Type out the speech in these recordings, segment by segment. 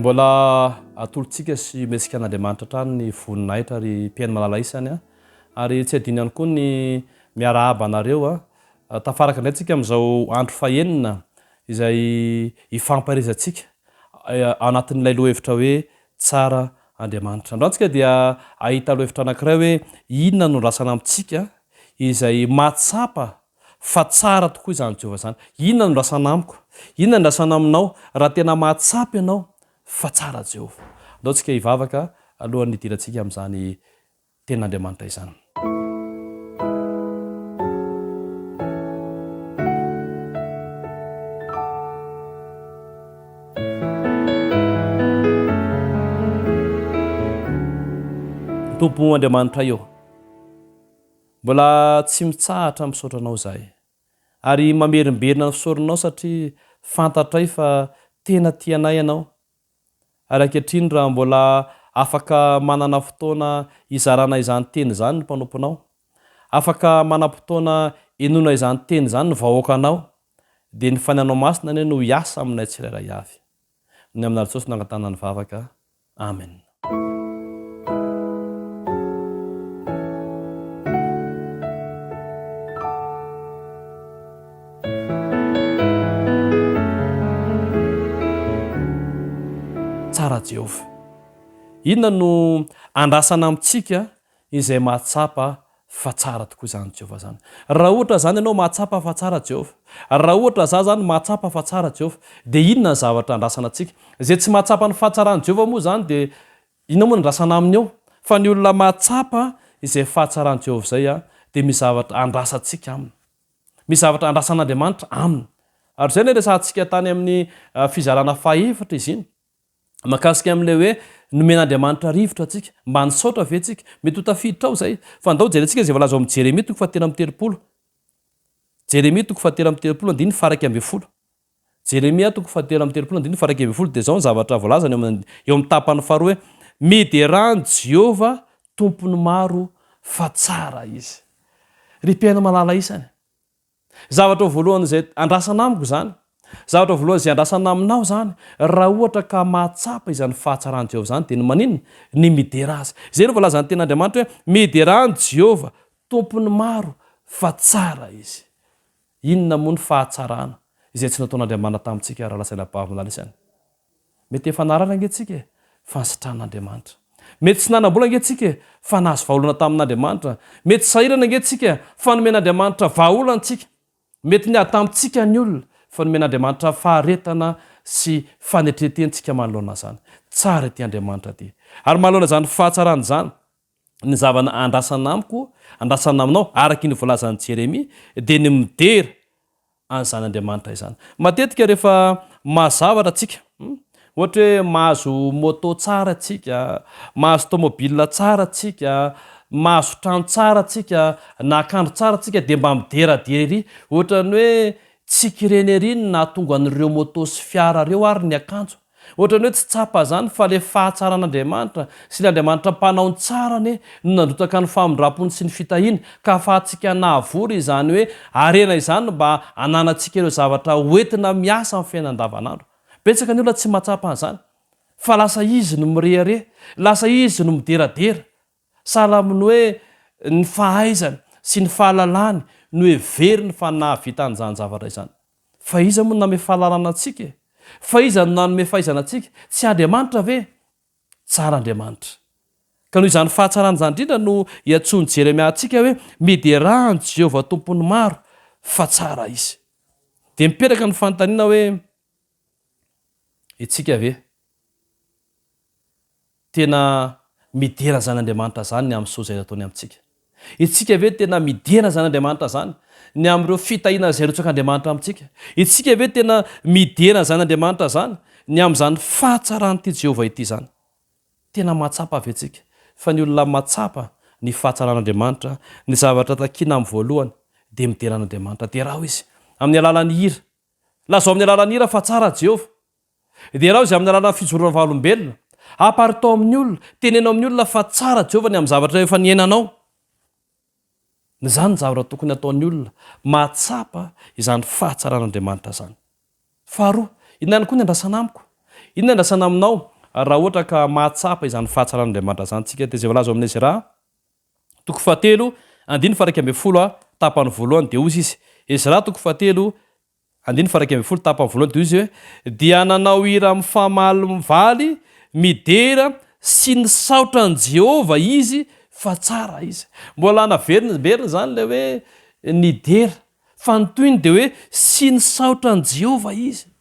Mbola atolotsika sy omentsika an'Andriamanitra hatrany ny voninahitra ry mpihaino malala isany a! Ary tsy adino ihany koa ny miarahaba anareo a! Tafaraka indray tsika amin'izao andro fahenina izay hifampaherezantsika ao anatin'ilay lohahevitra hoe Tsara Andriamanitra. Androany tsika dia hahita lohahevitra anankiray hoe inona no andrasana amintsika izay mahatsapa fa tsara tokoa izany Jehovah izany. Inona no andrasana amiko? Inona no andrasana aminao raha tena mahatsapa ianao fa tsara Jehovah? Andao tsika hivavaka alohan'ny hidirantsika amin'izany Tenin'Andriamanitra izany. Tompo Andriamanitray ô, mbola tsy mitsahatra misaotra Anao izahay, ary mamerimberina ny fisaoranao satria fantatray fa tena tia anay Ianao, Ary ankehitriny raha mbola afaka manana fotoana hizarana izany teny izany ny mpanomponao, afaka manam-potoana henoina izany teny izany ny vahoakanao, dia ny Fanahinao Masina anie no hiasa aminay tsirairay avy. Ny amin'i Jesosy no angatahana ny vavaka. Amen. Tsara Jehovah. Inona no andrasana amintsika izay mahatsapa fa tsara tokoa izany Jehovah izany? Raha ohatra izany ianao mahatsapa fa tsara Jehovah, raha ohatra za izany mahatsapa fa tsara Jehovah, dia inona ny zavatra andrasana antsika? Izay tsy mahatsapa ny fahatsaran'i Jehovah moa izany dia inona moa no andrasana aminy eo? Fa ny olona mahatsapa izay fahatsaran'i Jehovah izay dia misy zavatra andrasantsika aminy. Misy zavatra andrasan'Andriamanitra aminy. Ary izay ilay resahantsika tany amin'ny fizarana fahefatra izy iny, mahakasika amin'ilay hoe nomen'Andriamanitra rivotra antsika. Mba nisaotra ve tsika? Mety ho tafiditra ao izay. Fa ndao jerentsika izay voalaza ao amin'ny Jeremia toko fahatelo amby telopolo. Jeremia toko fahatelo amby telopolo andininy faha-11. Jeremia toko fahatelo amby telopolo andininy faha-11 dia izao ny zavatra voalazany eo amin'ny eo amin'ny tapany faharoa hoe, Miderà an'i Jehovah Tompon'ny maro fa tsara Izy. Ry mpihaino malala isany, zavatra voalohany izay andrasana amiko izany, zavatra voalohany izay andrasana aminao izany, raha ohatra ka mahatsapa izany fahatsaran'i Jehovah izany dia ny maninona? Ny midera Azy. Izay no voalazan'ny Tenin'Andriamanitra hoe, Miderà an'i Jehovah Tompon'ny maro fa tsara Izy. Inona moa ny fahatsarana izay tsy nataon'Andriamanina tamintsika raha lazaina bavy malala isany? Mety efa narary ange tsika e, fa nisitran'Andriamanitra. Mety tsy nanam-bola ange tsika e, fa nahazo vahaolana tamin'Andriamanitra. Mety sahirana ange tsika, fa nomen'Andriamanitra vahaolana tsika. Mety niady tamintsika ny olona, fa nomen'Andriamanitra faharetana sy fanetren-tena tsika manoloana izany. Tsara ity Andriamanitra ity. Ary manoloana izany fahatsarana izany, ny zavana andrasana amiko, andrasana aminao, araka iny voalazan'i Jeremia, dia ny midera an'izany Andriamanitra izany. Matetika rehefa mahazo zavatra tsika, ohatra hoe mahazo moto tsara tsika, mahazo tomobile tsara tsika, mahazo trano tsara tsika, na akanjo tsara tsika dia mba mideradera ery, ohatran'ny hoe tsiky ireny ery no nahatonga an'ireo moto sy fiara ireo ary ny akanjo. Ohatran'ny hoe tsy tsapa zany fa le fahatsaran'Andriamanitra sy le Andriamanitra mpanao ny tsara anie no nandrotsaka ny famindrampony sy ny fitahiany ka afahantsika nahavory izany hoe harena izany mba hananantsika ireo zavatra hoentina miasa amin'ny fiainana andavanandro. Betsaka ny olona tsy mahatsapa an'izany fa lasa izy no mirehareha, lasa izy no mideradera. Sahala amin'ny hoe ny fahaizany sy ny fahalalany no heveriny fa nahavita an'izany zavatra izany. Fa iza moa no nanome fahalalana antsika e? Fa iza no nanome fahaizana antsika? Tsy Andriamanitra ve? Tsara Andriamanitra. Ka noho izany fahatsarana izany indrindra no iantsoan'i Jeremia antsika hoe, Miderà an'i Jehovah Tompon'ny maro, fa tsara Izy. Dia mipetraka ny fanontaniana hoe, Isika ve? Tena midera an'izany Andriamanitra izany ny amin'ny soa izay nataony amintsika? Isika ve tena midera an'izany Andriamanitra izany ny amin'ireo fitahiana izay arotsak'Andriamanitra amintsika? Isika ve tena midera an'izany Andriamanitra izany ny amin'izany fahatsaran'ity Jehovah ity izany? Tena mahatsapa ve isika fa ny olona mahatsapa ny fahatsaran'Andriamanitra, ny zavatra takiana amin'ny voalohany dia midera an'Andriamanitra? Derao izy amin'ny alalan'ny hira. Lazao amin'ny alalan'ny hira fa tsara Jehovah. Derao izy amin'ny alalan'ny fijoroana vavolombelona. Aparitao amin'ny olona, teneno amin'ny olona fa tsara Jehovah ny amin'ny zavatra efa niainanao. Izany ny zavatra tokony hataon'ny olona mahatsapa izany fahatsaran'Andriamanitra izany. Faharoa, inona ihany koa ny andrasana amiko? Inona ny andrasana aminao? Raha ohatra ka mahatsapa izany fahatsaran'Andriamanitra izany tsika dia izay voalaza ao amin'ny Ezra toko fahatelo andininy faha 11 a tapany voalohany dia hozy izy, Ezra toko fahatelo andininy faha 11 tapany voalohany dia hozy izy hoe, Dia nanao hira mifamalivaly midera sy nisaotra an'i Jehovah izy fa tsara izy. Mbola naverimberina izany ilay hoe nidera fa ny tohiny dia hoe sy nisaotra an'i Jehovah izy.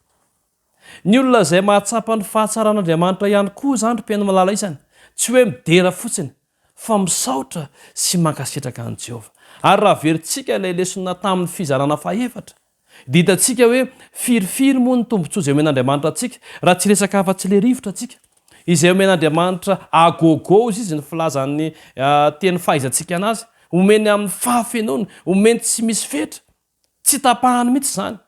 Ny olona izay mahatsapa ny fahatsaran'Andriamanitra ihany koa izany ry mpihaino malala isany, tsy hoe midera fotsiny fa misaotra sy mankasitraka an'i Jehovah. Ary raha averintsika ilay lesona tamin'ny fizarana fahefatra, dia hitantsika hoe firifiry moa ny tombontsoa izay omen'Andriamanitra antsika, raha tsy hiresaka afa-tsy ilay rivotra tsika, izay omen'Andriamanitra à gogo hozy izy ny filazan'ny teny fahaizantsika anazy, omeny amin'ny fahafenoany, omeny tsy misy fetra, tsy tapahany mihitsy izany.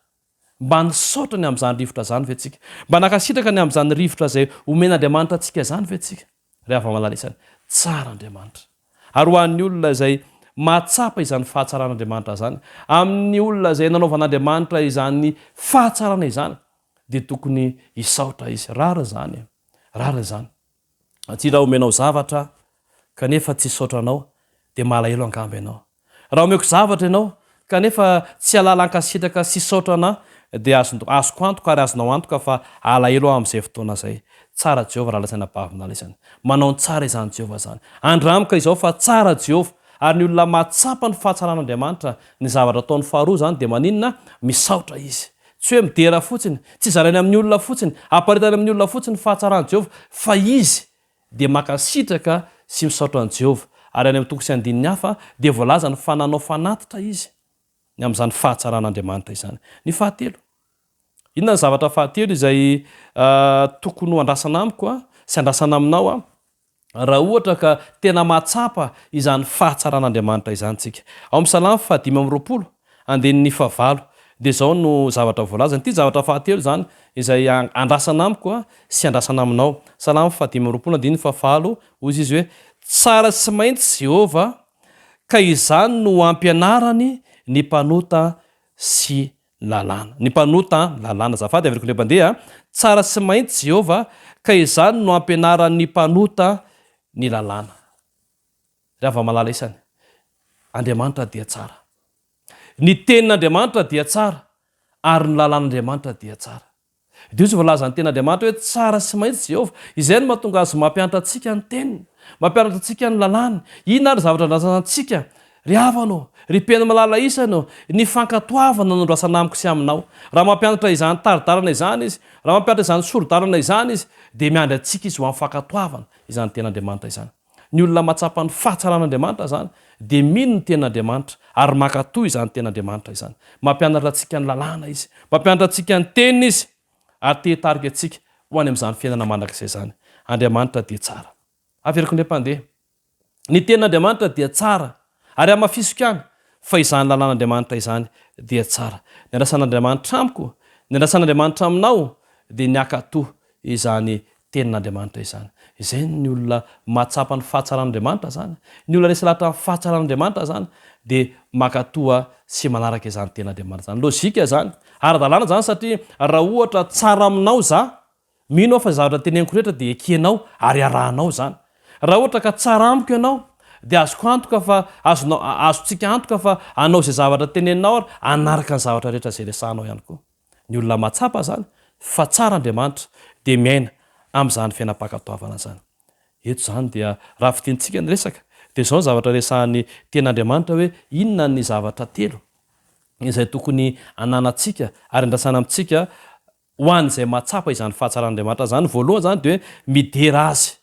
Mba nisaotra ny amin'izany rivotra izany ve tsika? Mba nankasitraka ny amin'izany rivotra izay omen'Andriamanitra antsika izany ve tsika? Ry hava-malala isany, tsara Andriamanitra. Ary ho an'ny olona izay mahatsapa izany fahatsaran'Andriamanitra izany, amin'ny olona izay nanaovan'Andriamanitra izany fahatsarana izany, dia tokony hisaotra izy. Rariny izany e! Rariny izany. Satria raha omenao zavatra aho, kanefa tsy hisaotra anao, dia malahelo angamba ianao. Raha omeko zavatra ianao, kanefa tsy halala hankasitraka sy hisaotra anà, dia azoko antoka ary azonao antoka fa halahelo aho amin'izay fotoana izay. Tsara Jehovah raha lazaina bavina laisany. Manao ny tsara izany Jehovah izany. Andramiko izao fa tsara Jehovah. Ary ny olona mahatsapa ny fahatsaran'Andriamanitra, ny zavatra ataony faharoa izany dia maninona? Misaotra izy. Tsy hoe midera fotsiny, tsy zarainy amin'ny olona fotsiny, aparitany amin'ny olona fotsiny ny fahatsaran'i Jehovah, fa izy dia mankasitraka sy misaotra an'i Jehovah. Ary any amin'ny toko sy andininy hafa dia voalazany fa nanao fanatitra izy ny amin'izany fahatsaran'Andriamanitra izany. Ny fahatelo. Inona ny zavatra fahatelo izay tokony ho andrasana amiko sy andrasana aminao? Raha ohatra ka tena mahatsapa izany fahatsaran'Andriamanitra izany tsika. Ao amin'ny Salamo faha-25, andininy fahavalo, dia izao no zavatra voalazany. Ity zavatra fahatelo izany izay andrasana amiko sy andrasana aminao. Salamo faha-25, andininy fahavalo, hoy izy hoe, Tsara sy maintsy Jehovah, ka izany no ampianarany ny mpanota sy lalàna. Ny mpanota an, lalàna. Azafady averiko indray mandeha a. Tsara sy mahitsy Jehovah, ka izany no ampianaran'ny mpanota ny lalàna. Ry hava-malala isany, Andriamanitra dia tsara. Ny tenin'Andriamanitra dia tsara, ary ny lalàn'Andriamanitra dia tsara. Dia hoy izy voalazan'ny Tenin'Andriamanitra hoe tsara sy mahitsy Jehovah. Izay no mahatonga azy mampianatra antsika ny Teniny, mampianatra antsika ny lalàny. Inona ary ny zavatra andrasana antsika, ry havana ô, ry mpihaino malala isany ô? Ny fankatoavana no andrasana amiko sy aminao. Raha mampianatra izany tari-dalana izany Izy, raha mampianatra izany sori-dalana izany Izy, dia miandry antsika Izy ho amin'ny fankatoavana izany Tenin'Andriamanitra izany. Ny olona mahatsapa ny fahatsaran'Andriamanitra izany dia mino ny Tenin'Andriamanitra ary mankatò izany Tenin'Andriamanitra izany. Mampianatra antsika ny lalàna Izy, mampianatra antsika ny Teniny Izy ary te hitarika antsika ho any amin'izany fiainana mandrakizay izany. Andriamanitra dia tsara. Averiko indray mpandeha. Ny Tenin'Andriamanitra dia tsara ary hamafisiko ihany fa izany lalàn'Andriamanitra izany dia tsara. Ny andrasan'Andriamanitra amiko, ny andrasan'Andriamanitra aminao dia ny hankatò izany Tenin'Andriamanitra izany. Izay ny olona mahatsapa ny fahatsaran'Andriamanitra izany, ny olona resy lahatra amin'ny fahatsaran'Andriamanitra izany dia mankatoa sy manaraka izany Tenin'Andriamanitra izany. Lojika izany, ara-dalàna izany satria raha ohatra tsara aminao za, mino aho fa izay zavatra teneniko rehetra dia ekenao ary arahanao izany. Raha ohatra ka tsara amiko ianao dia azoko antoka fa azonao, azontsika antoka fa hanao izay zavatra teneninao ary hanaraka ny zavatra rehetra izay resahanao ihany koa. Ny olona mahatsapa izany fa tsara Andriamanitra dia miaina amin'izany fiainam-pankatoavana izany. Eto izany dia raha fintinitsika ny resaka dia izao ny zavatra resahan'ny Tenin'Andriamanitra hoe inona ny zavatra telo izay tokony ananantsika ary andrasana amintsika ho an'izay mahatsapa izany fahatsaran'Andriamanitra izany. Voalohany izany dia hoe midera Azy.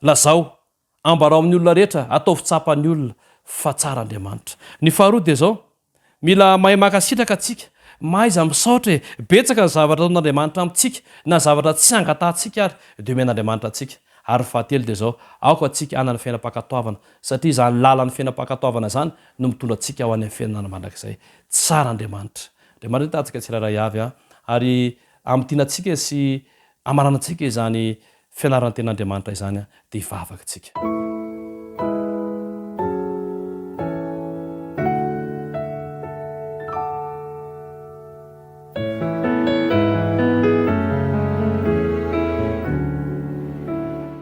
Lazao, ambarao amin'ny olona rehetra, ataovy tsapan'ny olona fa tsara Andriamanitra. Ny faharoa dia izao, mila mahay mankasitraka antsika, mahaiza misaotra e, betsaka ny zavatra ataon'Andriamanitra amintsika, na zavatra tsy angatahantsika ary dia omen'Andriamanitra antsika. Ary ny fahatelo dia izao, aoka antsika hanana fiainam-pankatoavana, satria izany lalan'ny fiainam-pankatoavana izany no mitondra antsika ho any amin'ny fiainana mandrakizay. Tsara Andriamanitra. Andriamanitra hitahy antsika tsirairay avy ary hamintinantsika sy hamaranantsika izany Fianaran'ny Tenin'Andriamanitra izany dia hivavaka isika.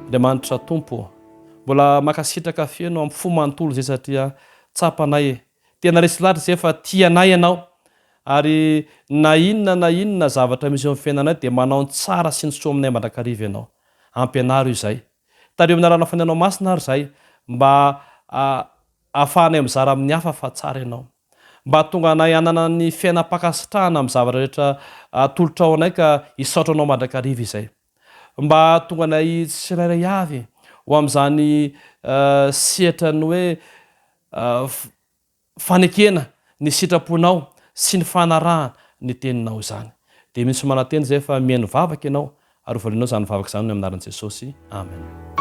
Andriamanitra Tompo ô, mbola mankasitraka feno amin'ny fo manontolo izay satria tsapanay e, tena resy lahatra izay fa tia anay Ianao ary na inona na inona zavatra misy eo amin'ny fiainanay dia manao ny tsara sy ny soa aminay mandrakariva Ianao. Ampianaro izay. Tariho amin'ny alalan'ny Fanahinao Masina ary izahay mba ahafahanay mizara amin'ny hafa fa tsara Ianao. Mba hahatonga anay hanana ny fiainam-pankasitrahana amin'ny zavatra rehetra atolotrao anay ka hisaotra Anao mandrakariva izay. Mba hahatonga anay tsirairay avy ho amin'izany sehatra ny hoe fanekena ny sitraponao sy ny fanarahana ny teninao izany. Dia mino sy manantena izay fa mihaino vavaka ianao ary ho valianao izany vavaka izany amin'ny anaran'i Jesosy. Amen.